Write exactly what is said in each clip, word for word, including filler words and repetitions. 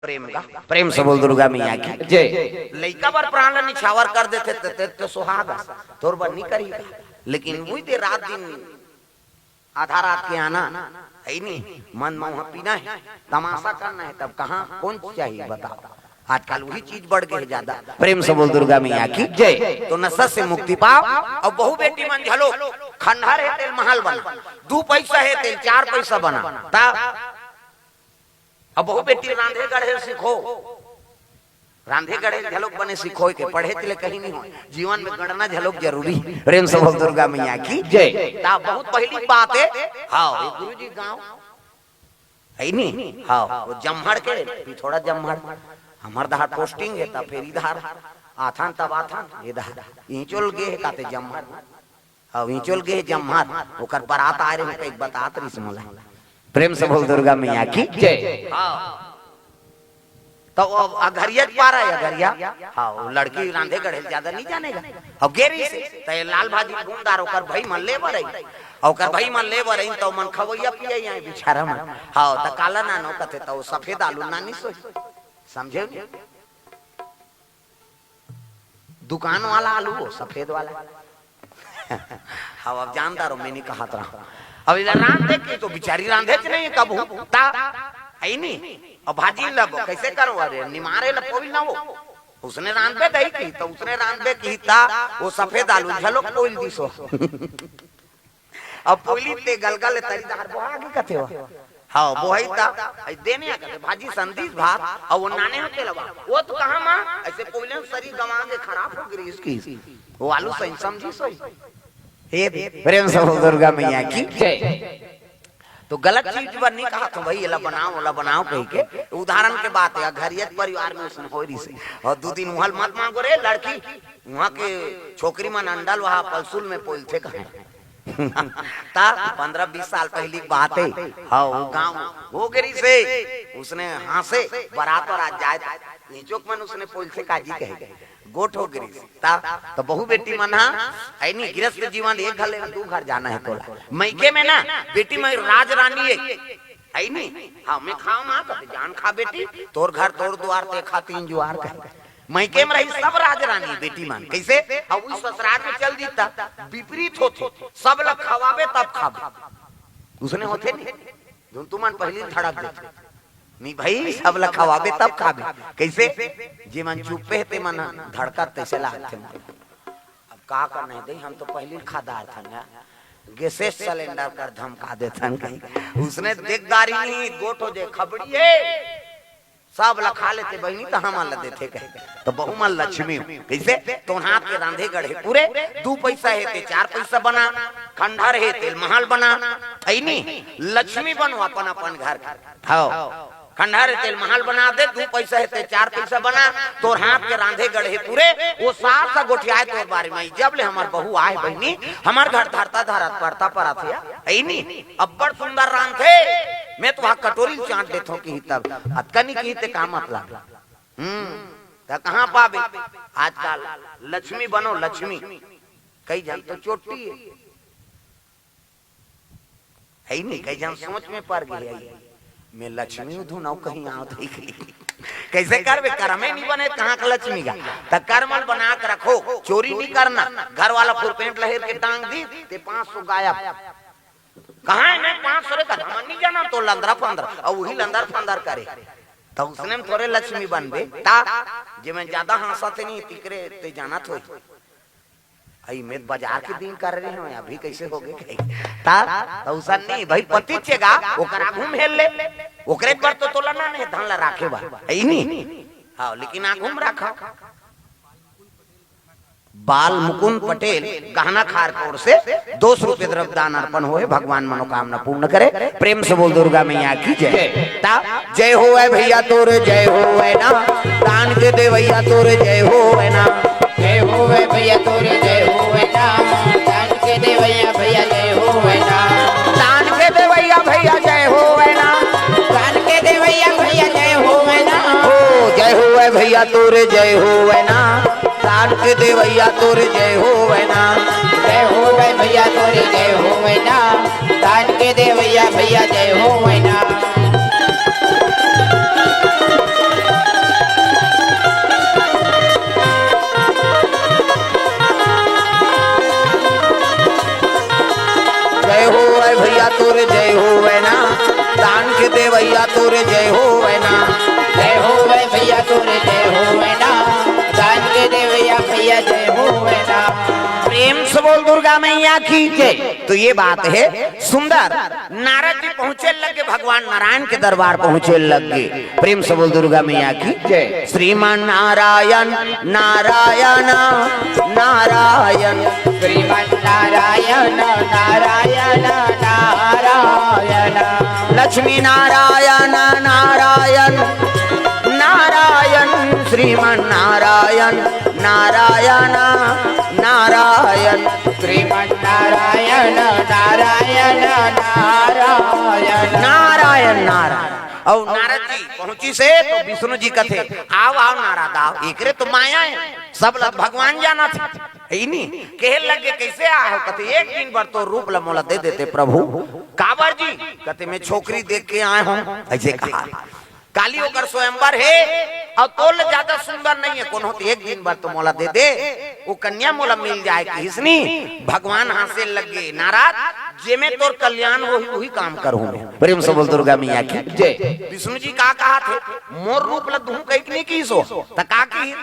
प्रेम का, प्रेम से बोल दुर्गा मैया की। जय। लइका बर प्राण ल निछावर कर देथे, ते, ते, ते सुहाग अस, तोर बर नहीं करी का? लेकिन वही दे रात दिन आधा रात के आना, है नहीं, मन मौहा पीना है, तमाशा करना है, तब कहाँ कौन चाहिए बताओ? आजकल वही चीज बढ़ गए ज्यादा। प्रेम से बोल दुर्गा मैया की। जय। तो नशा से मुक्ति पाओ। और बहू बेटी मन झलो, खंडहर है तेल महल बना, दू पैसा है तेल चार पैसा बना, ता अब बहू बेटी रांधे गढ़े सीखो, रांधे गढ़े झलोक बने सीखो के पढ़े तिले कहीं नहीं हो, जीवन में गढ़ना झलोक जरूरी। प्रेम से बोल दुर्गा मैया की। जय। ता बहुत पहली बात है। हाँ, ये गुरु जी गाँव है नहीं? हाँ, वो जम्हड़ के पिथोड़ा जम्हड़, हमार दहार पोस्टिंग है, तब फिर इधर आथन, तब आथन इधर ईंचोल गे है, काते जम्हड़। हाँ, ईंचोल गे जम्हर, ओकर बरात आए रहे, एक बतात रहिस मोला। प्रेम से बोल दुर्गा मैया की। जय। हाँ। तो अब अघरिया के पारा है, अघरिया। हाँ, वो लड़की रांधे गढ़े ज्यादा नहीं जानेगा। अब गे रहिस, तो ये लाल भाजी बूंदार ओकर भाई मन ले बर आई। और ओकर भाई मन ले बर आई, तो मन खवैया पिया यहाँ बेचारा मन। हाँ, तो काला नानो कथे, तो सफेद आलू नानी सोई। समझे? दुकान वाला आलू हो, सफेद वाला। हाँ, अब जानता रहो, मैं नहीं कहत रहा। अब इधर रांधे की तो बेचारी रांधे च नहीं कबू। ता, है नहीं। अब भाजी लब, कैसे करो? अरे, निमारे लब कोई ना हो। उसने रांधे दही की, तो उसने रांधे की ता, वो सफेद आलू झलो कोई दिसो। अब पोइली ते गलगल तरी दहार बोहा के कथे हो। हाँ, बोहई ता, आई देने आ कथे, भाजी संदीस भात, और वो नाने हो तेलवा। वो तो कहाँ माँ? ऐसे पोइले सरी गंवा के खराब हो गई इसकी। वो आलू सही समझी सोई। हे दे, प्रेम से बोल दुर्गा मैया की। जय। तो गलत चीज बर नहीं कहा तो भाई, एला बनाओ, ओला बनाओ कही के। उदाहरण के बात है, घरियत परिवार में उसने हो रही से। और दो दिन उहल मत मांगो रे लड़की, वहाँ के छोकरी मन अंडल वहाँ पलसुल में पोलथे कहे। ता पन्द्रह बीस साल पहली की बात है। हाँ, वो गाँव हो गिरी से, उसने हाँसे बरात और आज जाए था। नीचोक मन उसने पोलथे काजी कहे, गोठ हो गिरी से। ता, तो बहू बेटी मन हा, है नी, गृहस्थ जीवन एक घर ले दू घर जाना है तोला। मइके में ना, बेटी मैं राज रानी है, है नी? हाँ, मैं खाओ ना, कभी जान खा बेटी, तोर घर तोर द्वार ते खा तीन जुआर कहे। मइके में रही सब राज रानी बेटी मन, कैसे? अब उस ससुराल में चल जीता, विपरीत होथे, सब ला खवाबे तब खाबे। उसने होथे नहीं, धुन तुमन पहली धड़क देथे। नहीं भाई, सब ला खवाबे तब खाबे। कैसे? जे मन चुप्पे हे, ते मन धड़कत तैसे लागथे। अब का करना है दे, हम तो पहली खा डारथन ना। गैसेस सिलेंडर कर धमका देथन कहीं। उसने देखदारी नहीं, गोठ हो जाए, खबड़ी है। सब ला खा लेते बहिनी, तो हमन ला देथे कहे। तो बहू मन लक्ष्मी हो। कैसे? तोर हाथ के रांधे गढ़े पूरे, दू पैसा हे ते चार पैसा बना, खंडहर हे तेल महल बना, है नी? लक्ष्मी बनो अपन अपन घर के। हाँ। खंडहर हे तेल महल बना दे, दू पैसा हे ते चार पैसा बना, तोर हाथ के रांधे गढ़े पूरे, वो सास ह गोठियाए तोर बारे में, जब ले हमर बहू आए बहिनी, हमर घर धरता धरत परता परत हे, है नी? अब्बड़ सुंदर रांधे, मैं तो वहाँ कटोरी ल चाट देथों की तब, अतका नहीं की ते का मतलब? हम्म, त कहाँ पाबे? आजकल लक्ष्मी बनो लक्ष्मी, कई झन तो चोट्टी है, है ही नहीं, कई झन सोच में पड़ गए है, मैं लक्ष्मी हूँ धुन कहीं आओ थे। कैसे करबे? कर्मे नहीं बने, कहाँ का लक्ष्मी का? त कर्म ल बना के रखो, चोरी नहीं करना। घर वाला फुरपेंट लहेर के टांग दी, ते पाँच सौ गायब। कहाँ है मैं पाँच सौ रे? हमन नहीं जाना तो लंदरा फंदरा, और वही लंदर फंदर करे। तो उसने में थोड़े लक्ष्मी बनबे, ता जे मैं ज्यादा हंसा थे नहीं, तिकरे ते जाना थोड़ी। आई मैं बाजार के दिन कर रहे हैं, अभी कैसे हो गए कहीं? ता, तो उसन नहीं, भाई पति चेगा, ओकर आगू में हेल ले, ओकरे पर तो तोला ना नहीं, धन ला राखे बा, है ही नहीं। हाँ, लेकिन आगू में रखा। बाल मुकुंद पटेल गहना खार की ओर से दो सौ रुपये द्रव्य दान अर्पण होए, भगवान मनोकामना पूर्ण करे। प्रेम से बोल दुर्गा मैया की जय। ता जय होवे भैया तोर जय होवे ना, दान के देवैया तोर जय होवे ना। जय होवे भैया तोर जय होवे ना, दान के देवैया भैया जय होवे ना। दान के देवैया भैया जय होवे ना, दान के देवैया भैया जय होवे ना। ओ जय होवे भैया तोर जय होवे ना, दान के देवैया तोर जय होवे ना। जय होवे भैया तोर जय होवे ना, दान के देवैया भैया जय होवे ना। मैया की जय। तो ये बात है सुंदर। नारद जी पहुंचे लगे, भगवान नारायण के दरबार पहुंचे लगे। प्रेम से बोल दुर्गा मैया की जय। श्रीमन नारायण, नारायण, नारायण। श्रीमन नारायण, नारायण, नारायण। लक्ष्मी नारायण, नारायण, नारायण। श्रीमन नारायण, नारायण, नारायण। श्रीमन नारायण, नारायण, नारायण। नारायण, नारायण। अउ नारद जी पहुंचिस हे तो विष्णु जी कथे, "आव, आव नारद, आव, एकरे तो माया हे, सब ल भगवान जानथे।" हे नी, कहे लगे, "कइसे आए हो?" कथे, "एक दिन बर तोर रूप ल मोला दे देते प्रभु।" "काबर जी?" कथे, "मैं छोकरी देख के आए हों।" अइसे कहा, "काली ओकर स्वयंवर हे, अउ तोर ले जादा सुंदर नइ हे कोनो, तो एक दिन बर तो मोला दे दे, ओ कन्या मोला मिल जाए।" कहिस नी, भगवान हांसे लगे, "नारद, जेमे तोर कल्याण होही, उही काम करहूं मैं।" प्रेम से बोल दुर्गा मैया की जय। विष्णु जी का कहत हे, "मोर रूप ल दुहूं कहिके नइ कहिस हो, त का कहिस?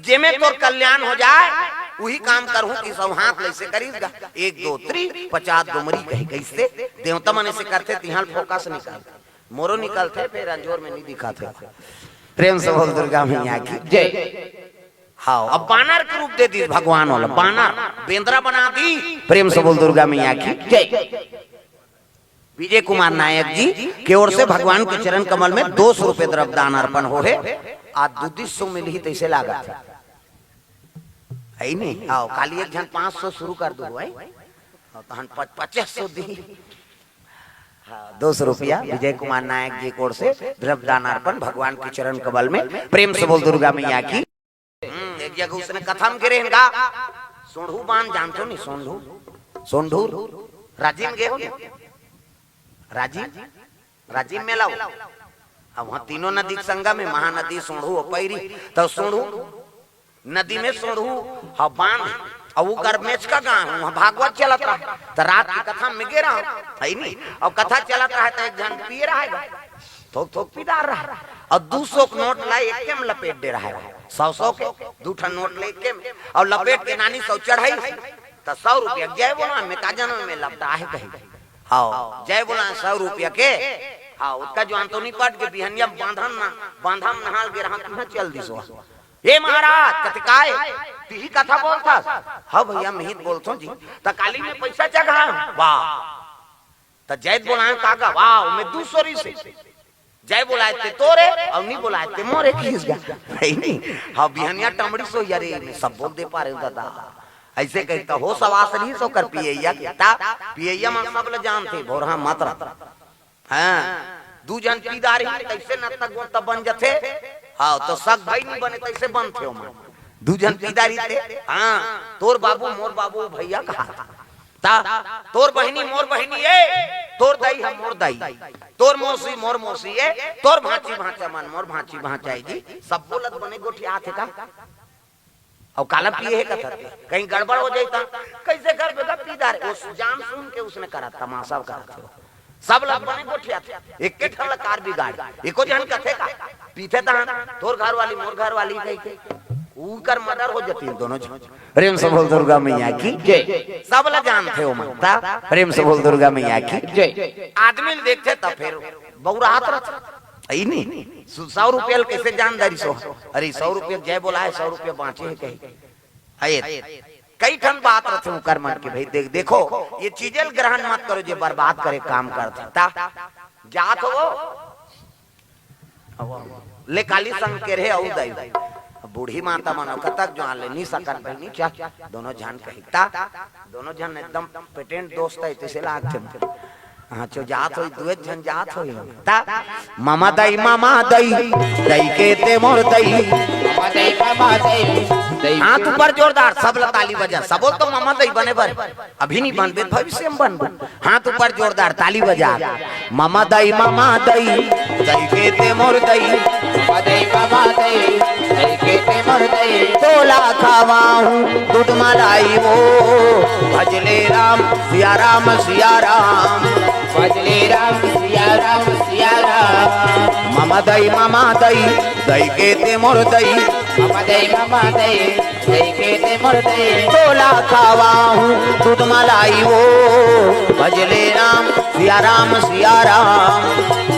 जेमे तोर कल्याण हो जाए, उही काम करहूं।" कहिस अउ हाथ ल अइसे करिस गा, "एक, दो, three, पचास डोमरी," कही, कइसे देवता मन अइसे करथे, तिहां ल focus निकलथे। मोरो निकलथे, फेर अंजोर में नइ दिखत हे। प्रेम से बोल दुर्गा मैया की जय। हाव, अब बानर के रूप दे दिस भगवान वाला, बानर, बेंदरा बना दी। प्रेम से बोल दुर्गा मैया की जय। विजय कुमार नायक जी के ओर से भगवान के चरण कमल में दो सौ रुपये द्रव्य दान अर्पण होहे। आज दू दू सौ मिलही तइसे लागत हे। हे नी? हाव, काली एक झन पाँच सौ शुरू कर दो, हे? हाव, तहन पच-, पचास सौ दी। हाव, दो सौ रुपया विजय कुमार नायक जी के ओर से द्रव्य दान अर्पण भगवान के चरण कमल में। प्रेम से बोल दुर्गा मैया की। हम्म, एक जगह उसने कथा में गे रहेन गा, सोंढू बांध जानथो नी, सोंढू, सोंढू, राजिम गे हो नी? राजिम, राजिम मेला हो। अब वहाँ तीनों नदी के संगम हे, महानदी, सोंढू अउ पैरी। त सोंढू नदी में सोंढू ह बांध, अउ ओकर मेचका गांव हे, वहाँ भागवत चलत रहा। त रात के कथा में गे रहा, हे नी? अउ कथा चलत रहा, त एक झन पिए रहा हे, थोक थोक पीदार रहा, अउ दू सौ के नोट ला एके में लपेट दे रहा हे, सौ सौ के दू ठन नोट ले एके में, अउ लपेट के नानी सौ चढ़ाई, त सौ रुपया जय बोला में का जनम में लपटा हे कही। हाव, जय बोला सौ रुपया के। हाव, ओतका जुआन तो नइ पट के बिहनिया बांधन ना, बांधा में नहाल गे रहा, तुहां चल दिस हो। "ए महाराज," कथे, "काय? तिही कथा बोलथस?" "हव भइया, मिहित बोलथों जी।" "त काली में पइसा चघा?" "वाह।" "त जय बोलाए का गा?" "वाह, ओमे दू सौ रिहिसे।" "जय बोलाए ते तोरे, अउ नइ बोलाए ते मोरे," कहिस गा। हे नी? हाव, बिहनिया टमड़ी सो, "अरे, मैं सब बोल दे पारे हों दादा।" अइसे कहिके हो सवास रहिस ओकर पियइया के। त पियइया मन सब ल जानथे, भोरहा मत रह। हां, दू झन पीदार ही कइसे नत्ता गोत्ता बन जथे। हाव, त सग भाई नइ बने, तइसे बनथे ओमन। दू झन पीदार ही ते, हां, तोर बाबू, मोर बाबू, भइया कहा। त तोर बहिनी, मोर बहिनी ए, तोर दाई ह मोर दाई, तोर मौसी, मोर मौसी ए, तोर भांची, भांचा मन, मोर भांची, भांचा ए जी, सब बोलत बने गोठियाथे का? अउ काला पिए हे कथत हे, कहीं गड़बड़ हो जाई त कइसे करबे गा पीदार? ओ जान सुन के उसने करा, तमाशा करत हे। सब ल बने गोठियाथे, एके ठन ल कार बिगाड़, एको झन कथे का? पीथे तहन, तोर घरवाली, मोर घरवाली कहिके, उकर murder हो जतिन दोनों झन। प्रेम से बोल दुर्गा मैया की जय। सब ल जानथे ओमन, त प्रेम से बोल दुर्गा मैया की जय। आदमी ल देखथे त फेर बउरात रथे। हे नी? सौ रुपया ल कइसे जान डारिस हो? अरे, सौ रुपया जय बोलाए, सौ रुपया बांचे हे कही। अये, कई ठन बात रथे उकर मन के, भई देख, देखो, ये चीजें ल ग्रहण मत करो, जे बर्बाद करे काम करथे। त जात हो, ले काली संग के रहे अउ दाई। अब बूढ़ी माता मन कतक जुआन ले नी सकन बहिनी, चल, दोनों झन कही। त दोनों झन एकदम पेटेंट दोस्त हे, तइसे लागथे। हां, चो जात होई, दुए झन जात होई। त ममा दई, ममा दई, दई के ते मोर दई। ममा दई, ममा दई, दई हाथ के ऊपर जोरदार, सब ल ताली बजा, सब बोल तो ममा दई बने बर। अभी नइ बनबे, भविष्य में बनबो। हाथ ऊपर जोरदार, ताली बजा। ममा दई, ममा दई, दई के ते मोर दई। ममा दई, ममा दई, दई के ते मोर दई। तोला खवाहूं दूध मलाई वो, भजले राम, सिया राम, सिया राम। भजले राम, सिया राम, सिया राम। ममा दई, ममा दई, दई के ते मोर दई। ममा दई, ममा दई, दई के ते मोर दई। तोला खावा हूँ दूध मलाई वो, भजले राम, सिया राम, सिया राम।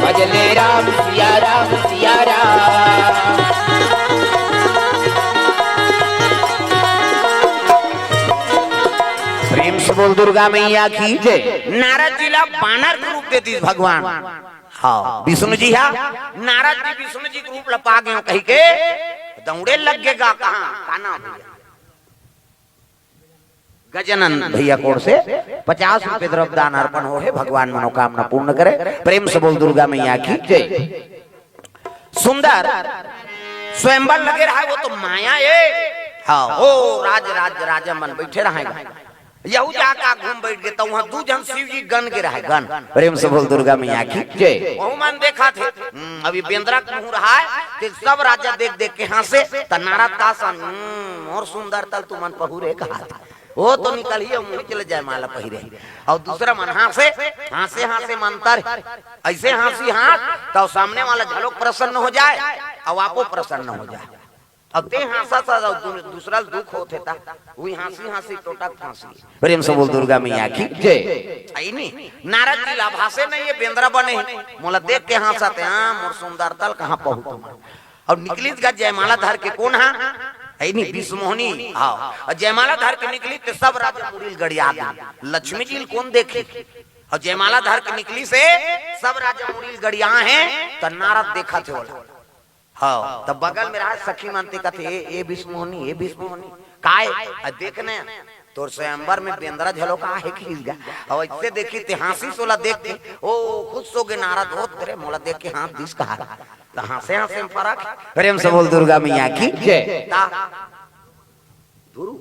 भजले राम, सिया राम, सिया राम। प्रेम से बोल दुर्गा मैया की जय। नारद जी ला बानर के रूप दे दिस भगवान। हाँ, विष्णु जी हा, नारद जी विष्णु जी के रूप ला पा गए कही के दौड़े लग गे गा। कहाँ काना भैया, गजानन भैया कोर से पचास रुपए द्रव्य दान अर्पण हो हे, भगवान मनोकामना पूर्ण करे। प्रेम से बोल दुर्गा मैया की जय। सुंदर स्वयंवर लगे रहा, वो तो माया ए। हाँ, ओ राज, राज, राजा मन बैठे रहेगा। यहू जाके घूम बैठ गए, तो वहाँ दू झन शिव जी गन के रहे, गन। प्रेम से बोल दुर्गा मैया की जय। वहू मन देखा थे, हम्म, अभी बेंदरा के मुँह रहा है, ते सब राजा देख देख के हाँसे, त नारद का सन, हम्म, मोर सुंदर तल तुमन पहुरे कहा थे। वो तो निकल ही मुँह चले जयमाला पहिरे। और दूसरा मन हाँसे, हाँसे, हाँसे मंतर, ऐसे हाँसी हाँस, तो सामने वाला झलोक प्रसन्न हो जाए, और आपो प्रसन्न हो जाए। अब ते हाँसा सा, दू-, दूसरा ल दुख होत हे ता, वही हाँसी हाँसी टोटा फांसी। प्रेम से बोल दुर्गा मैया की जय। आई नी, नारद जी ला भाषे नहीं, ये बेंदरा बने हे, मोला देख के हाँसा थे, हाँ, मोर सुंदर तल कहाँ पहुँच। और निकलिस गा जयमाला धर के, कौन हा? आई नी, विश्वमोहनी, हाँ। और जयमाला धर के निकलिस ते सब राजा मुड़ी ल गड़िया दे, लक्ष्मी जी ल कौन देखी? और जयमाला धर के निकलिस हे, सब राजा मुड़ी ल गड़िया हे, त नारद देखा थे बोला। हाँ, तब बगल में रहा सखी मन ते कथे, "ए, ए विश्वमोहनी, ए विश्वमोहनी, काय? आ देख ने, तोर स्वयंवर में बेंदरा झलोक आहे खींच गा।" और ऐसे देखी ते हाँसी सोला देख के, ओ, खुश हो गए नारद, "हो तेरे मोला देख के हाँस दिस कहा।" तो हाँसे हाँसे में फरक। प्रेम से बोल दुर्गा मैया की जय। ता धुरु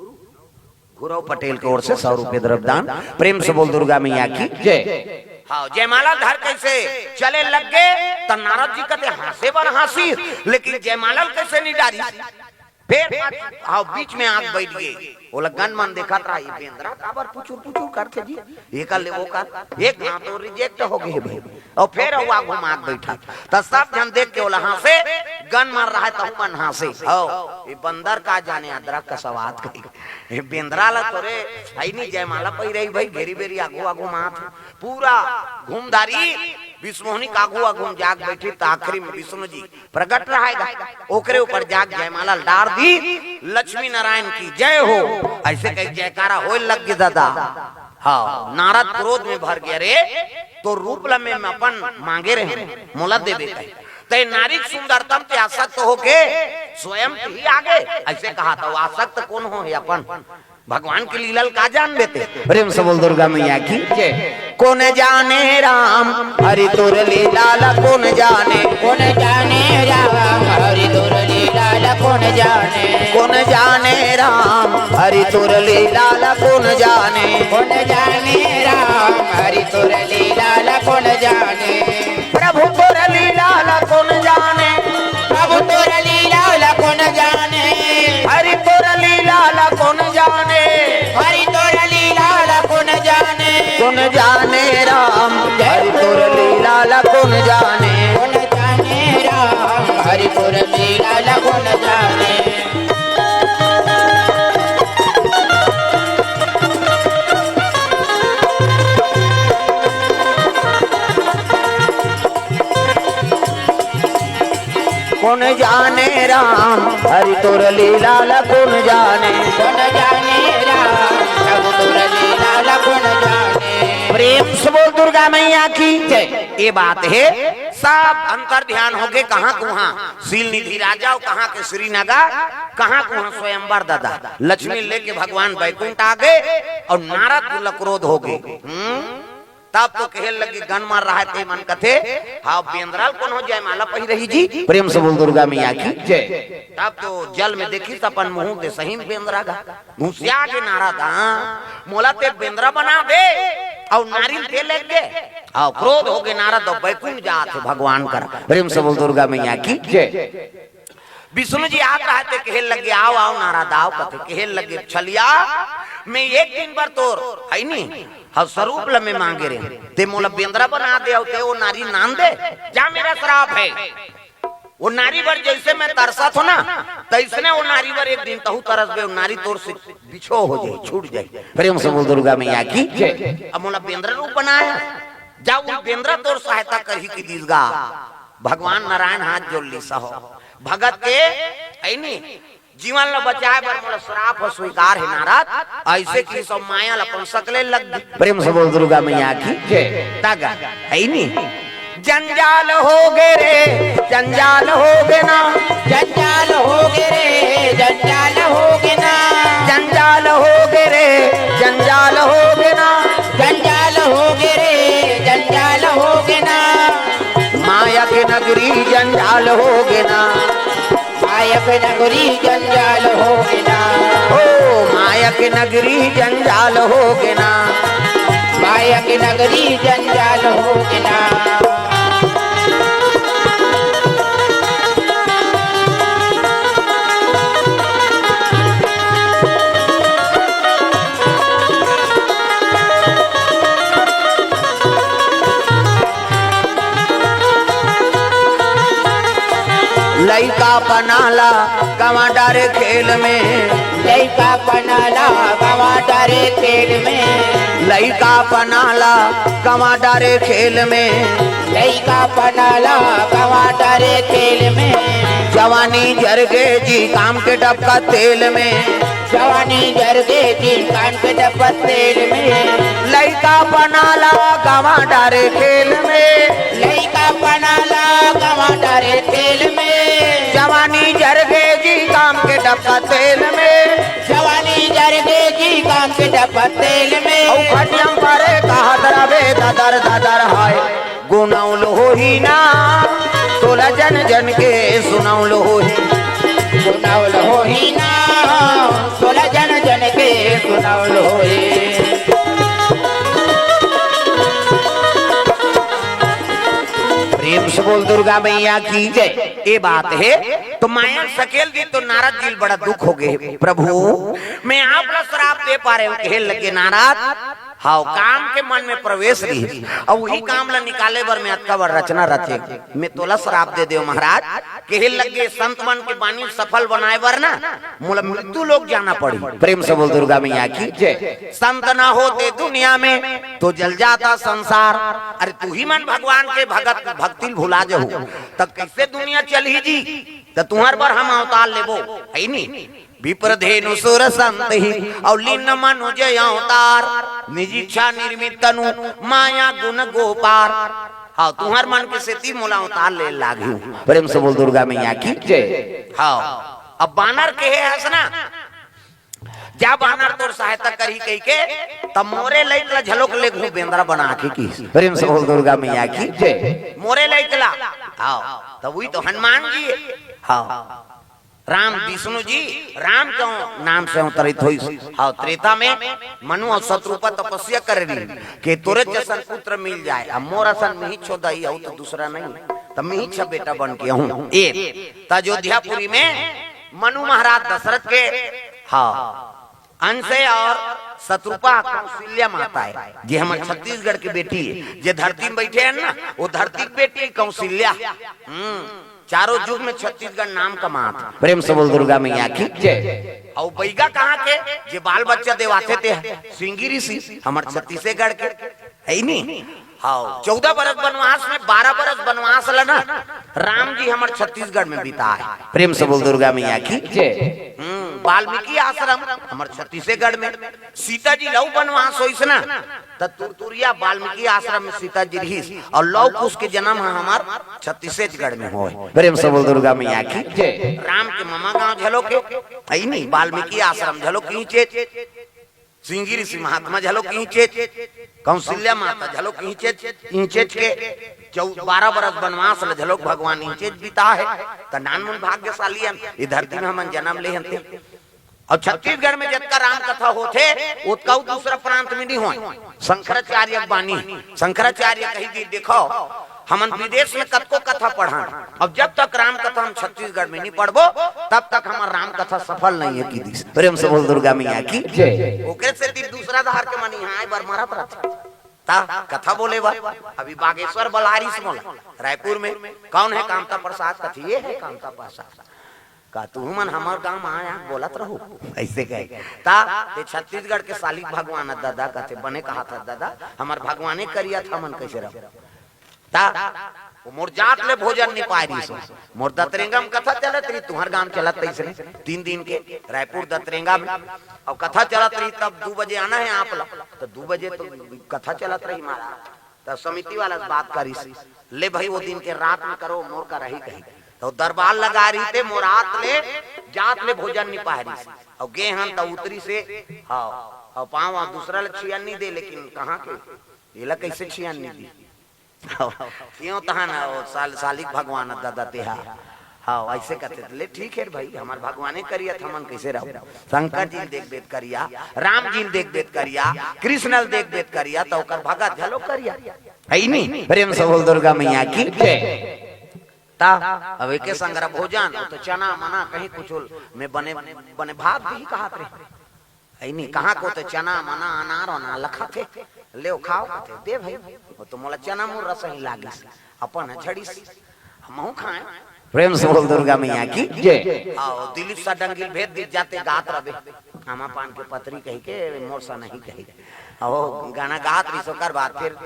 घुरव पटेल के ओर से सौ रुपए द्रव्य दान। प्रेम से बोल दुर्गा मैया की जय। हाँ, जयमाला धर कैसे चले लग गए, त नारद जी कहते, "हाँसे बर हाँसी, लेकिन जयमाला ल कैसे नहीं डारी?" फिर हाँ, बीच में आग बैठ गई। ओला गन मन देखत रहा, "ये बेंदरा काबर पुचुर पुचुर करथे जी, ये कर ले, वो कर, एक हाथ तो रिजेक्ट हो गए भाई।" और फिर वो आगू में आग बैठा, त सब झन देख के ओला हाँसे, गन मन रहा, तहू मन हाँसे। हो, ये बंदर का जाने अदरक का स्वाद कही। ये बेंदरा ला तोरे, आई नहीं जयमाला पही रही भाई, घेरी बेरी आगू आगू मात। पूरा घूमधारी विश्वमोहनी का आगू आगू में जाग बैठी, त आखिरी में विष्णु जी प्रगट रहेगा, ओकरे ऊपर जाग जयमाला डार दी, "लक्ष्मी नारायण की जय हो।" ऐसे कही जयकारा होए लग गए दादा। हाँ, नारद क्रोध में भर गया, "रे, तो रूप ल में अपन मांगे रहे, मोला देबे कहे। तय नारी के सुंदरतम ते आसक्त होके स्वयं ही आगे।" ऐसे कहा था, वो आसक्त कौन हो है अपन? भगवान की लीला ल का जान देते? प्रेम से बोल दुर्गा मैया की जय। कौन जाने राम हरि तोर लीला ला कौन जाने। कौन जाने राम हरि तोर लीला ला कौन जाने। कौन जाने राम हरि तोर लीला ला कौन जाने। कौन जाने राम हरि तोर लीला ला कौन जाने। प्रभु तोर लीला ला कौन जाने। प्रभु तोर लीला ला कौन जाने। हरि तोर लीला ला कौन जाने। हरि तोर लीला ला कौन जाने। कौन जाने राम हरि तोर लीला ला कौन जाने। कौन जाने राम हरि तोर लीला ला कौन जाने। कौन जाने राम हरि तोर लीला ला कौन जाने। कौन जाने राम प्रभु तोर लीला ला कौन जाने। प्रेम से बोल दुर्गा मैया की जय। ये बात है, सब अंतर ध्यान हो गए। कहाँ कुहाँ शील निधि राजा और कहाँ के श्रीनगर, कहाँ कुहाँ स्वयंवर दादा, लक्ष्मी लेके भगवान बैकुंठ आ गए और नारद को क्रोध हो गए। हम्म, तब तो कहे लगे, गन मार रहा है ते मन कथे, "हाँ, बेंदरा ल कोनो जयमाला पही रही जी।" प्रेम से बोल दुर्गा मैया की जय। तब तो जल में देखिस अपन मुंह ते सही में बेंदरा गा। घुसिया के नारद, "हाँ, मोला ते बेंदरा बना दे और नारी ल ते लेके।" हाँ, क्रोध हो गए नारद और बैकुंठ जात है भगवान कर। प्रेम से बोल दुर्गा मैया की जय। विष्णु जी आत रहा ते कहे लगे, "आओ, आओ नारद, आओ," कथे कहे लगे, "छलिया, मैं एक दिन बर तोर, है नी, हाँ, स्वरूप ल में मांगे रहे, ते मोला बेंदरा बना दे, और ते वो नारी नान दे, जा मेरा श्राप है।" वो नारी बर जइसे मैं तरसत हों ना, तइसने वो नारी बर एक दिन तहूँ तरसबे, वो नारी तोर से बिछो हो जाही, छूट जाही। प्रेम से बोल दुर्गा मैया की। जय। अब मोला बेंदरा रूप बनाय हे, जा वो बेंदरा तोर सहायता करही कहि दिस गा। भगवान नारायण हाथ जोड़ लिस हो भगत के, हइ नी, जीवन ला बचाय बर मोला श्राप ह स्वीकार हे नारद, अइसे कहिस अउ माया ला अपन सकले लग गे। प्रेम से बोल दुर्गा मैया की। जय। तगा, हइ नी। जंजाल होगे रे, जंजाल होगे ना। जंजाल होगे रे, जंजाल होगे ना। जंजाल होगे रे, जंजाल होगे ना। जंजाल होगे रे, जंजाल होगे ना। माया के नगरी जंजाल होगे ना। माया के नगरी जंजाल होगे ना। ओ माया के नगरी जंजाल होगे ना। माया के नगरी जंजाल होगे ना। लइका पना ला गंवा डारे खेल में। लइका पना ला गंवा डारे खेल में। लइका पना ला गंवा डारे खेल में। लइका पना ला गंवा डारे खेल में। जवानी जर गे जी काम के डबका तेल में। जवानी जर गे जी काम के डबका तेल में। लइका पना ला गंवा डारे खेल में। लइका पना ला गंवा डारे खेल में। जवानी जर गे जी काम के डबका तेल में। जवानी जर गे जी काम के डबका तेल में। अउ खटिया म परे कहत रबे ददर ददर हाय। गुनौल होही ना, तोला जन जन के सुनौल होही। गुनौल होही ना, तोला जन जन के सुनौल होही। प्रेम से बोल दुर्गा मैया की जय। ए बात हे तो माया सकेल दी तो नारद जी ल बड़ा दुख होगे, प्रभु मैं आप ला श्राप दे पारे हँव, कहे लगे नारद। हव, काम के मन में प्रवेश रहिस, अउ उही काम ला निकाले बर मैं अतका बड़ रचना रचे, मैं तोला श्राप दे देंव महाराज। कहे लगे संत मन के बानी सफल बनाय बर ना मोला मृत्यु लोक जाना पड़ही। प्रेम से बोल दुर्गा मैया की जय। संत ना होते दुनिया में तो जल जाता संसार। अरे तुही मन भगवान के भगत भक्ति ल भुला जहू त कइसे दुनिया चलही जी? त तुँहर बर हम अवतार लेबो, हइ नी? विप्र धेनु सुर संत ही, अउ लीन मनुज अवतार। निज इच्छा निर्मित तनु, माया गुण गो पार। हव, तुँहर मन के सेती मोला अवतार ले लागही। प्रेम से बोल दुर्गा मैया की जय। हव, अब बानर कहे हस ना, जा बानर तोर सहायता करही कहिके, त मोरे लइक ला झलोक लेगहूँ बेंदरा बना के कहिस। प्रेम से बोल दुर्गा मैया की जय। मोरे लइक ला। हव, त उही तो हनुमान जी हे। हव। राम विष्णु जी, राम के नाम से अवतरित होइस। हव, त्रेता में मनु अउ शतरूपा तपस्या करे रहिन के तोरे जइसन पुत्र मिल जाय, अब मोर असन मिहिच छो दाई अउ तो दूसरा नहीं, त मिहिच बेटा बन के हूँ। ए, त अयोध्यापुरी में मनु महाराज दशरथ के, हव, अंश हे अउ शतरूपा कौशल्या माता हे, जे हमर छत्तीसगढ़ के बेटी हे, जे धरती में बइठे हे ना, वो धरती के बेटी हे कौशल्या। हम्म, चारों जुग में छत्तीसगढ़ नाम कमात हे। प्रेम से बोल दुर्गा मैया की जय। अउ बइगा कहाँ के, जे बाल बच्चा देवाथे ते हे, सिंगी ऋषि, हमर छत्तीसगढ़ के, हइ नी? हव, चौदह बरस बनवास में बारह बरस बनवास ल ना, राम जी हमर छत्तीसगढ़ में बिताय। प्रेम से बोल दुर्गा मैया की जय। हम्म, वाल्मीकि आश्रम हमर छत्तीसगढ़ में, सीता जी ल अउ बनवास होइस ना, त तुरतुरिया वाल्मीकि आश्रम में सीता जी रहिस, अउ लव कुश के जनम ह हमर छत्तीसगढ़ में होय। प्रेम से बोल दुर्गा मैया की जय। राम के ममा गाँव झलोक हे, हइ नी, वाल्मीकि आश्रम झलोक इहिंचेच, सिंगी ऋषि महात्मा झलोक इहिंचेच, कौशल्या माता झलोक इहिंचेच, इहिंचेच के चौ-, बारह बरस बनवास ल झलोक भगवान इहिंचेच बिताय हे, त नानमुन भाग्यशाली हन, ए धरती में हमन जनम ले हन ते। अउ छत्तीसगढ़ में जतका राम कथा होथे, ओतका अउ दूसरा प्रांत में नहीं होय। शंकराचार्य के बानी, शंकराचार्य कहि दिस, देखव, हमन विदेश में कतको कथा पढ़न, अब जब तक राम कथा हम छत्तीसगढ़ में नहीं पढ़बो, तब तक हमर राम कथा सफल नहीं हे, कहि दिस। प्रेम से बोल दुर्गा मैया की जय। ओकरे सेती दूसरा डहर के मन इहाँ आय बर मरत रहिथे। ता कथा बोले बर अभी बागेश्वर बलारिस मोला रायपुर में। कौन है कामता प्रसाद? कथे ये है कामता प्रसाद। का तुहू मन हमर गांव में आया बोलत रहू? ऐसे कहे। ता ते छत्तीसगढ़ के सालिक भगवान ह दादा। कथे बने कहा था दादा, हमर भगवाने करिया था, हमन कैसे रहू? ता वो मोर जात ले भोजन नहीं पाए रही सो। मोर दतरेंगा में कथा चलत रही, तुहर गांव चलत तैसने तीन दिन के रायपुर दतरेंगा में। और कथा चलत रही तब दो बजे आना है आप ला, तो दो बजे तो कथा चलत रही महाराज। तो समिति वाला से बात करिस, ले भाई वो दिन के रात में करो, मोर का रही कही। तो दरबार लगा रही थे, मोर रात ले जात ले भोजन नहीं पाए रही। और गे हन तो उतरी से, हाँ, और पाँव दूसरा ले छियन नहीं दे, लेकिन कहाँ के, ये ला कैसे छियन नहीं दी? क्यों तहन वो साल, सालिक भगवान दादा तेहा। हाँ, ऐसे कहते थे, ले ठीक है भाई, हमार भगवाने करिया था, हमन कैसे रहू? शंकर जी ल देख बेत करिया, राम जी ल देख बेत करिया, कृष्ण ल देख बेत करिया, तो ओकर भगत घलो करिया। है ही नहीं? प्रेम से बोल दुर्गा मैया की जय। ता अब एके संग रह भोजन, वो तो चना मना कहीं कुछ में बने, बने भात भी कहत रहे। है नहीं, कहाँ को तो चना मना अनार ओनार लखाथे, ले खाओ कथे, दे भाई, वो तो मोला चना मुर्रा सही लागिस, अपन ह झड़िस, हमहू खाए। प्रेम से बोल दुर्गा मैया की जय। आओ दिलीप सा डंगिल भेद दी जाते गात रबे, आमा पान के पतरी कही के मोर सा नहीं कही। आओ गाना गात रही सोकर बात फिर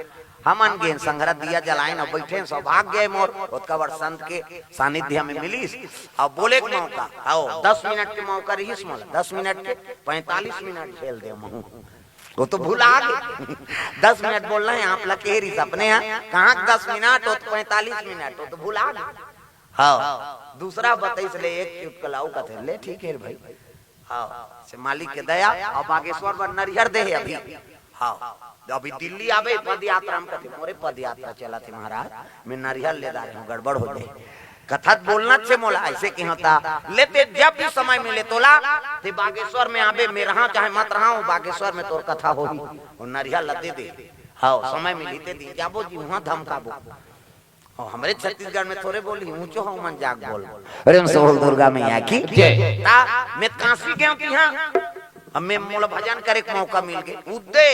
हमन गेन संघरा दिया जलाइन और बैठे सौभाग्य है मोर, ओतका बड़ संत के सानिध्य में मिलिस। अब बोले के मौका, आओ, दस मिनट के मौका रहिस मोला, दस मिनट के, पैंतालीस मिनट झेल दे महू। वो तो भुला गे। दस मिनट बोलना है, आप ला के रहिस अपने यहाँ, कहाँ के दस मिनट, वो तो पैंतालीस मिनट, वो तो भुला गे। हाँ, दूसरा बताइस ले एक चुटकुला, वो कहते, ले ठीक है भाई। हाँ, से मालिक के दया, और बागेश्वर बर नरिहर दे है अभी। हाँ, अभी दिल्ली आबे पद यात्रा में कथे, मोरे पद यात्रा चला थे महाराज, मैं नरिहर ले दारे हूँ, गड़बड़ हो जाए। कथा त बोलना छे मोला, ऐसे की होता। लेते जब भी समय मिले तोला, ते बागेश्वर में आबे, मैं रहा चाहे मत रहा हूँ, बागेश्वर में तोर कथा होही। वो नरिहर ला दे दे। हाँ, समय मिली ते दी जाबो जी, वहाँ धमकाबो। और हमरे छत्तीसगढ़ में थोड़े बोली, ऊंचो हो मन जाग बोल। प्रेम से बोल दुर्गा मैया की जय। ता मैं काशी गया कि हाँ, अब मैं मोला भजन करे के मौका मिल गए। उद्दे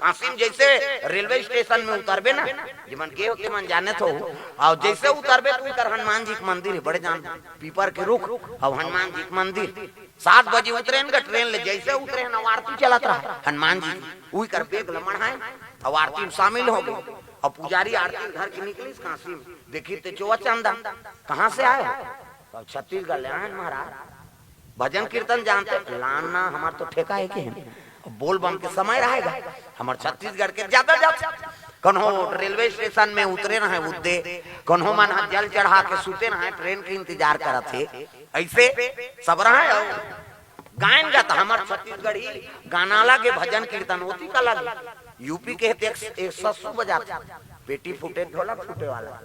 काशी में जैसे रेलवे स्टेशन में उतरबे ना, जेमन के होते मन जाने थो, और जैसे उतरबे तो उतर हनुमान जी के मंदिर है, बड़े जान पीपर के रुख, और हनुमान जी के मंदिर। सात बजे उतरे न ट्रेन ले, जैसे उतरे न आरती चलत रहा हनुमान जी की, उही कर बेग लमड़ है, और आरती में शामिल हो गए। और पुजारी आरती घर के निकलिस काशी में, देखी ते चोवा चंदा, कहाँ से आए हो? तो छत्तीसगढ़ ले आए महाराज। भजन कीर्तन जानते, लाना हमार तो ठेका है कि है। अब बोल बम के समय रहेगा, हमार छत्तीसगढ़ के ज्यादा जात। कन्हो रेलवे स्टेशन में उतरे रहे उद्दे, कन्हो मन ह जल चढ़ा के सुते रहे, ट्रेन के इंतजार करत हे। ऐसे सब रहे। और गायन गा त हमर छत्तीसगढ़ी गाना लगे, भजन कीर्तन होती का लगे। यूपी के एक, एक ससु बजाते, पेटी फूटे ढोलक फूटे वाला।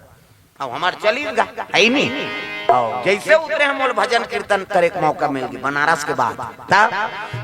अब हमार चली गा, है ही नहीं। और जैसे उतरे हम बोल भजन कीर्तन करे के मौका मिल गई बनारस के बाद। ता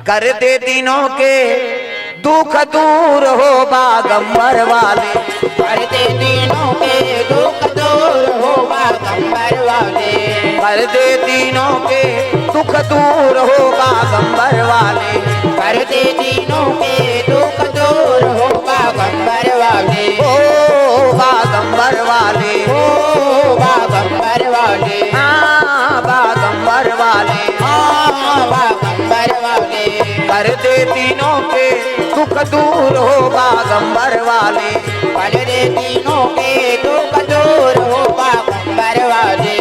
कर दे दिनों के दुख दूर हो बागंबर वाले। कर दे दिनों के दुख दूर हो बागंबर वाले। कर दे दिनों के दुख दूर हो बागंबर वाले। कर दे दिनों के दुख दूर हो बागंबर वाले। ओ बागंबर वाले। ओ बागंबर वाले। हाँ बागंबर वाले। हाँ बागंबर वाले। कर दे दिनों के दुख दूर हो बागंबर वाले। कर दे दिनों के दुख दूर हो बागंबर वाले।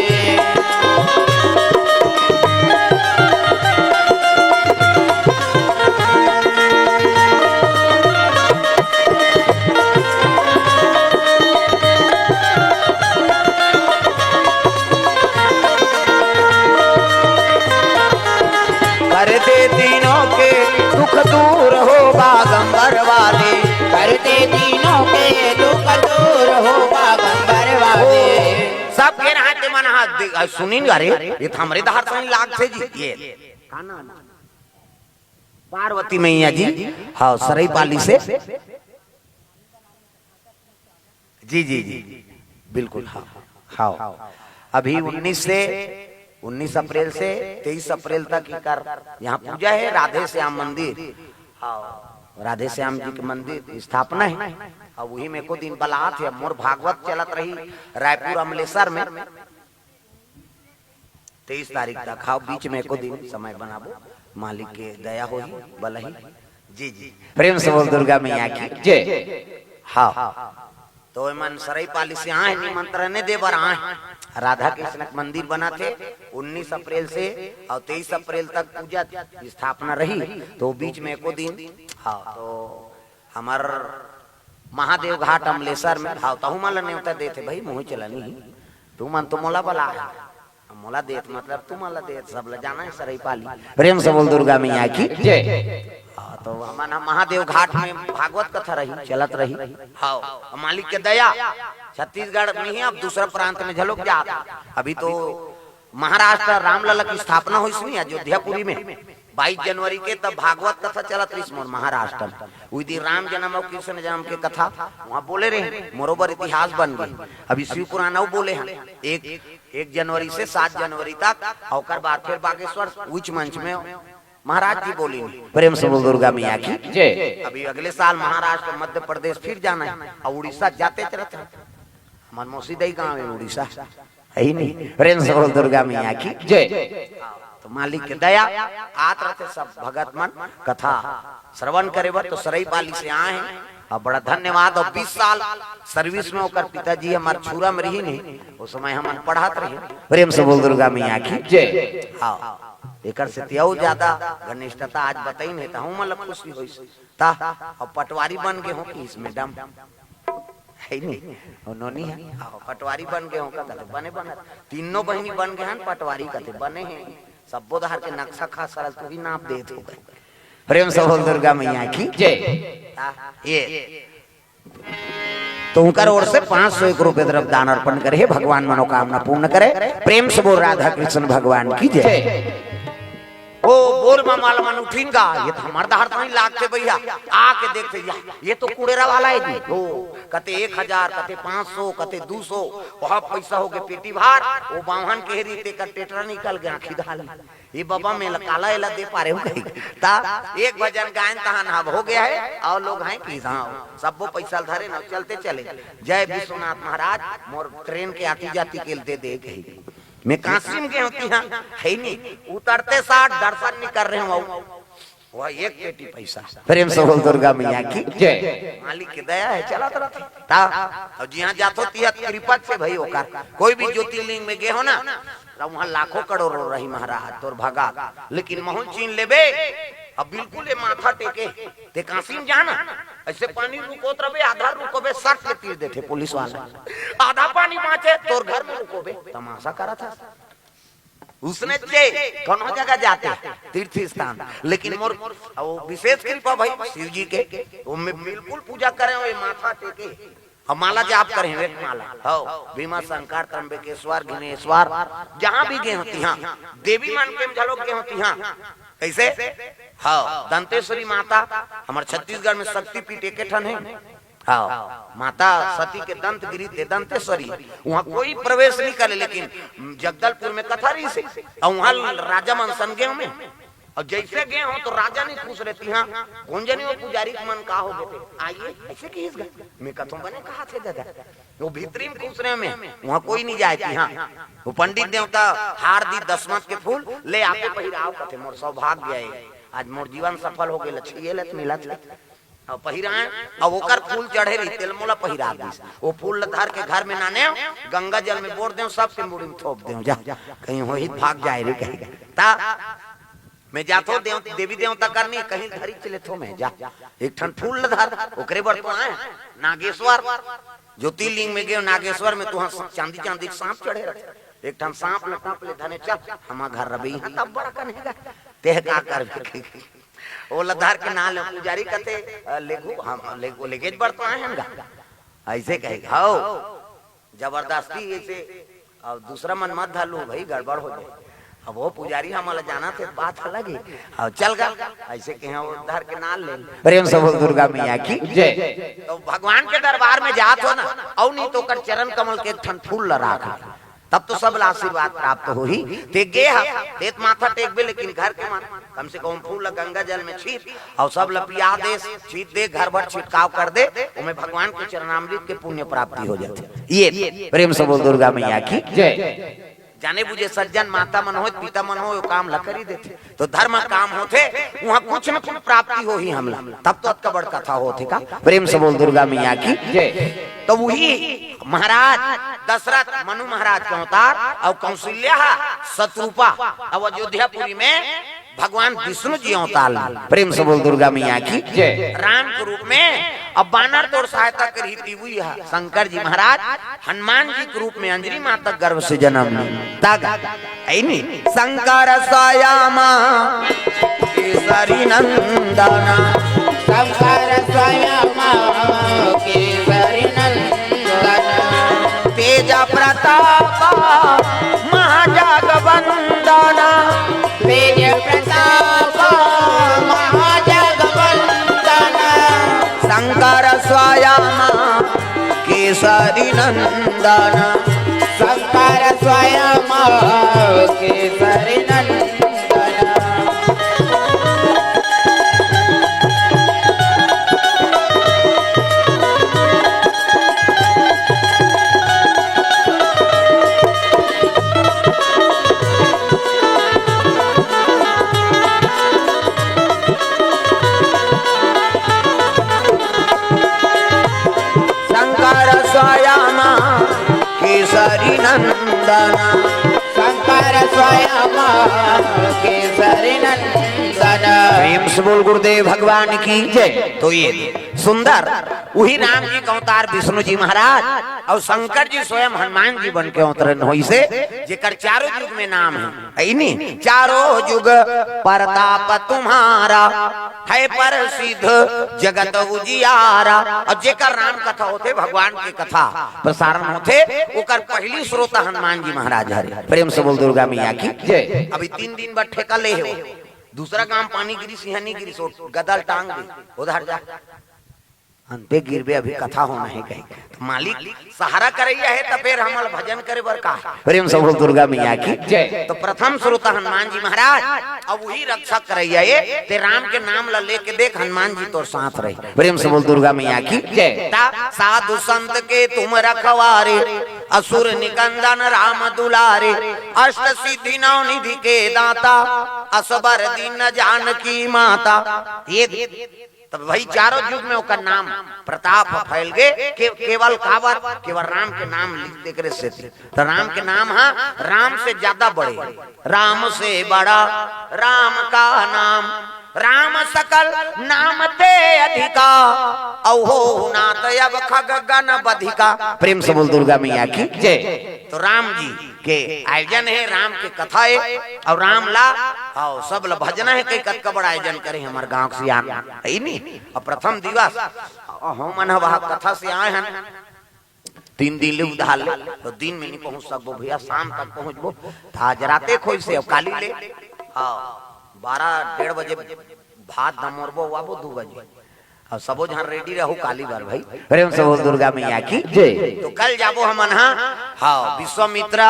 कर दे दिनों के दुख दूर हो बागंबर वाले। कर दे दिनों के दुख दूर हो बागंबर वाले। सब के रहा ते मन हाथ दे, आ, सुनिन गा रे, ये तो हमरे धार से लाग थे जी, ये। का नाम? पार्वती मैया जी, हाँ, सरईपाली से। जी, जी, जी, बिल्कुल, हाँ, हाँ। अभी उन्नीस से, उन्नीस अप्रैल से तेईस अप्रैल तक इकर यहाँ पूजा है, राधे श्याम मंदिर। हाँ, राधे श्याम जी के मंदिर स्थापना हे। अब उही में एको दिन बलात हे। अब मोर भागवत चलत रही रायपुर अमलेसर में, तेईस तारीख तक। हाँ, बीच में एको दिन समय बनाबो, मालिक के दया होही, बलही। जी जी, प्रेम से बोल दुर्गा मैया की जय। हाँ, तो एमन सरईपाली से आए, निमंत्रणे दे बर आए। राधा कृष्ण के मंदिर बनत हे, उन्नीस अप्रैल से और तेईस अप्रैल तक पूजा स्थापना रही, तो बीच में एको दिन। हाँ, तो हमर महादेव घाट अमलेसर में, भाव तहु मन ल नेवता देथे भाई, मुँह चलनी ही। तू मन तो मोला बला है, मोला देत मतलब तू मन ल देत, सब ल जाना है सरईपाली। प्रेम से बोल दुर्गा मैया की जय। हाँ, तो हमन ह महादेव घाट में भागवत कथा रही, चलत रही। हाँ, मालिक के दया, छत्तीसगढ़ में ही, अब दूसरा प्रांत में झलोक जात। अभी तो महाराष्ट्र रामलला की स्थापना होइस नहीं अयोध्यापुरी में, बाईस जनवरी के, तब भागवत कथा चलत रहिस मोर महाराष्ट्र में। उही दिन राम जन्म और कृष्ण जन्म के कथा वहाँ बोले रहे, मोरो बर इतिहास बन गए। अभी शिव पुराण अउ बोले हैं, एक एक जनवरी से सात जनवरी तक, और ओकर बाद फिर बागेश्वर उच्च मंच में महाराज जी बोली। प्रेम से बोल दुर्गा मैया की जय। अभी अगले साल महाराष्ट्र, मध्य प्रदेश फिर जाना है, और उड़ीसा जाते रहते हैं। हमर मौसी दई गाँव है उड़ीसा, है ही नहीं। प्रेम से बोल दुर्गा मैया की जय। तो मालिक के दया, आत रहते सब भगत मन कथा श्रवण करे बर, तो सरईपाली से आए हैं। और बड़ा धन्यवाद। और बीस साल सर्विस में ओकर पिताजी हमार छुरा में रही नहीं, उस समय हमन पढ़त रहे। प्रेम से बोल दुर्गा मैया की जय। हाँ, एकर से तियौ ज्यादा घनिष्ठता आज बताइन हे, त हमन ला खुशी होइस। ता, अब पटवारी बन गे हो कि इस मैडम? है नहीं, वो नोनी है। हाँ, पटवारी बन गे हो का कहते, बने बने। तीनों बहिनी बन गे हन पटवारी कहते, बने हैं। सब्बो डहर के नक्शा खा सरल तू ही नाप देत हो गए। प्रेम से बोल दुर्गा मैया की जय। हाँ, ये तो उनकर ओर से पाँच सौ एक रुपए द्रव्य दान अर्पण करे, भगवान मनोकामना पूर्ण करे। प्रेम से बोल राधा कृष्ण भगवान की जय। ओ बोल मामा मन उठिन गा, ये तो हमार डहर तो नहीं लागते भैया। आके देखते, या, ये तो कुड़ेरा वाला है जी। ओ, कते एक हजार, कते पाँच सौ, कते दू सौ, वहाँ पैसा हो गए पेटी भार। वो बाम्हन के रीते का टेटरा निकल गया, आँखी धाल। ये बाबा में काला एला दे पारे हो गई। ता एक भजन गायन तहन हब हो गया है, और लोग हैं कि हाँ, सब्बो पैसा धरे ना चलते चले। जय विश्वनाथ महाराज, मोर ट्रेन के आती जाती के दे दे गई। मैं काशी में गए होती हाँ, है नहीं, उतरते साथ दर्शन नहीं कर रहे हो। वह एक पेटी पैसा। प्रेम से बोल दुर्गा मैया की जय। मालिक की दया है, चलत रहते। ता, और जी हाँ, जाथो तिया कृपा से भाई ओकर। कोई भी ज्योतिर्लिंग में गए हो ना, तब वहाँ लाखों करोड़ों रही महाराज, तोर भगा। लेकिन महूँ चीन लेबे, अब बिल्कुल ये माथा टेके, ते काशी में जाना, ऐसे पानी रुकोत रहे, आधा रुकोबे, सट के तीर देते पुलिस वाला। आधा पानी बाँचे, तोर घर में रुकोबे, तमाशा करा था। उसने जे कोनो जगह जाते हैं, तीर्थ स्थान, लेकिन मोर, वो विशेष कृपा भाई शिव जी के, वो मैं बिल्कुल पूजा करे हुए माथा टेके, और माला जाप करे हुए माला। हो, भीमा शंकर, त्र्यंबकेश्वर, घिनेश्वर, जहाँ भी गए होती हाँ, देवी मन के झलोक गए होती हाँ। कैसे? हो, दंतेश्वरी माता, हमारे छत्तीसगढ़ में शक्तिपीठ एक ठन है। हाँ, माता सती के दंत गिरी ते दंतेश्वरी, वहाँ कोई प्रवेश नहीं करे, लेकिन जगदलपुर में कथा रही से, और वहाँ राजा मन सन गए में, और जैसे गए हो तो राजा नहीं खुश रहती हाँ। कौन जनी वो पुजारी के मन का हो गए थे, आइए ऐसे कि इस घर में कथों बने कहा थे दादा, वो भीतरी में खुश रहे में, वहाँ कोई नहीं जाए थी हाँ। वो पंडित देवता हार दी दसमत के फूल ले आके पहिराव कथे, मोर सौभाग्य है, आज मोर जीवन सफल हो गए, लक्ष्मी ये लत मिला था। अउ पहिराएं, अउ ओकर फूल चढ़े रही, तेल मोला पहिरा दिस। वो फूल ल धर के घर में नाने, गंगा जल में बोर देव, सबके मुड़ी में थोप देव, जा, कहीं होही त भाग जाए रे, कहीं। ता मैं जाथो देव, देवी देवता करनी, कहीं धरी चले थो मैं, जा, एक ठन फूल ल धर, ओकरे बर तो आए, नागेश्वर, ज्योतिर्लिंग में गए, नागेश्वर में तुहाँ चांदी चांदी के सांप चढ़े रहे, एक ठन सांप ल टाप ले धने चल, हमा घर रबे, यहाँ तब बड़ा कन्हेगा, तेह का कर ओला धर के ना ले, पुजारी कथे, "अ, लेगू, हम लेगू, लेगेज बर तो आए हन गा।" ऐसे कहे, "हौ, जबरदस्ती ऐसे, अब दूसरा मन मत धर लू भाई, गड़बड़ हो जाए।" अब वो पुजारी हमला जाना थे, बात अलग है। अब चल गा, ऐसे कहे, वो धर के ना ले। प्रेम से बोल दुर्गा मैया की जय। तो भगवान के दरबार में जात हो ना, और नहीं तो ओकर चरण कमल के एक ठन फूल ल राख ले। तब तो सब ला आशीर्वाद प्राप्त होही। ते गे ह, ते त माथा टेकबे, लेकिन घर के मन, कम से कम फूल ला गंगा जल में छीट, अउ सब ला पिया दे, छीट दे, घर भर छिटकाव कर दे, ओमे भगवान के चरणामृत के पुण्य प्राप्ति हो जाथे। ये प्रेम से बोल दुर्गा मैया की। जय। जाने बुझे सज्जन माता मन होय, पिता मन होय, वो काम ला करी देथे। तो धर्म काम होथे, वहाँ कुछ न कुछ प्राप्ति होही हमला, तब तो अतका बड़ कथा होथे का। प्रेम से बोल दुर्गा मैया की। जय। तो वही महाराज दशरथ, मनु महाराज के अवतार, अउ कौशल्या ह शतरूपा, अउ अयोध्यापुरी में भगवान विष्णु जी अवतार ले। प्रेम से बोल दुर्गा मैया की। जय। राम के रूप में, अब बानर तोर सहायता करही, तिवई ह शंकर जी महाराज हनुमान जी के रूप में अंजनी माता गर्भ से जन्म ले। तग, ऐनी, शंकर स्वयं केसरी नंदन। शंकर स्वयं केसरी नंदन। तेज प्रताप महाजगवंदन। तेज प्रताप महाजगवंदन। शंकर स्वयं केसरी नंदन। शंकर स्वयं केसरी नंदन। शंकर स्वयं केसरी नंदन। शंकर स्वयं केसरी नंदन। प्रेम से बोल गुरुदेव भगवान की जय। तो ये सुंदर, वही राम जी के अवतार विष्णु जी महाराज अउ शंकर जी स्वयं हनुमान जी बन के अवतरन होइसे, जेकर चारों युग में नाम हे। ऐनी, चारों युग परताप तुम्हारा, है प्रसिद्ध जगत उजियारा। अउ जेकर राम कथा होथे, भगवान के कथा प्रसारण होथे, ओकर पहली श्रोता हनुमान जी महाराज हरे। प्रेम से बोल दुर्गा मैया की जय। अभी तीन दिन बर ठेका ले हे, दूसरा गांव पानी गिरिस, इहां नहीं गिरिस, वो गदल टांग दे, उधर जा। अंते गिरबे, अभी कथा होना हे कही। तो मालिक सहारा करैया हे, त फेर हमल भजन करे बर का? प्रेम से बोल दुर्गा मैया की जय। तो प्रथम श्रोता हनुमान जी महाराज, अब वही रक्षा करैया हे। ते राम के नाम ला लेके देख, हनुमान जी तोर साथ रहे। प्रेम से बोल दुर्गा मैया की जय। ता साधु संत के तुम रखवारे, असुर निकंदन राम दुलारे, अष्ट सिद्धि नौ निधि के दाता, असबर दीन जानकी माता। ये तब वही चारों युग में ओकर नाम प्रताप ह फैल गे। के-, केवल काबर, केवल राम के नाम लिख दे करे सेती। तो राम के नाम ह राम से ज्यादा बड़े, राम से बड़ा राम का नाम, राम सकल नाम ते अधिका, अउ होहु नाथ अब खग गण बधिका। प्रेम से बोल दुर्गा मैया की जय। तो राम जी के आयोजन हे, राम के कथा हे, अउ राम ला, अउ सब ला भजना हे, कई कतका बड़ा आयोजन करे हमर गांव के सियान, हे नी? अउ प्रथम दिवस, अउ हमन ह वह कथा से आए हन, तीन दिन ले उधार ले, तो दिन में नहीं पहुंच सकबो भैया, शाम तक पहुंचबो। तो आज राते खोइसे, अउ काली ले, हाँ, बारह डेढ़ बजे भात दमोरबो, आबो दू बजे। अब सबो झन ready रहू काली बर भाई। प्रेम से बोल दुर्गा मैया की जय। तो कल जाबो हमन हा, हाँ, विश्वामित्र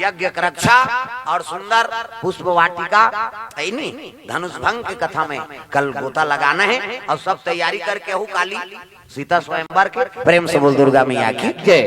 यज्ञ के रक्षा अउ सुंदर पुष्प वाटिका, हे नी, धनुष भंग के कथा में कल गोता लगाना हे अउ सब तैयारी करके आहू काली सीता स्वयंवर के। प्रेम से बोल दुर्गा मैया की जय।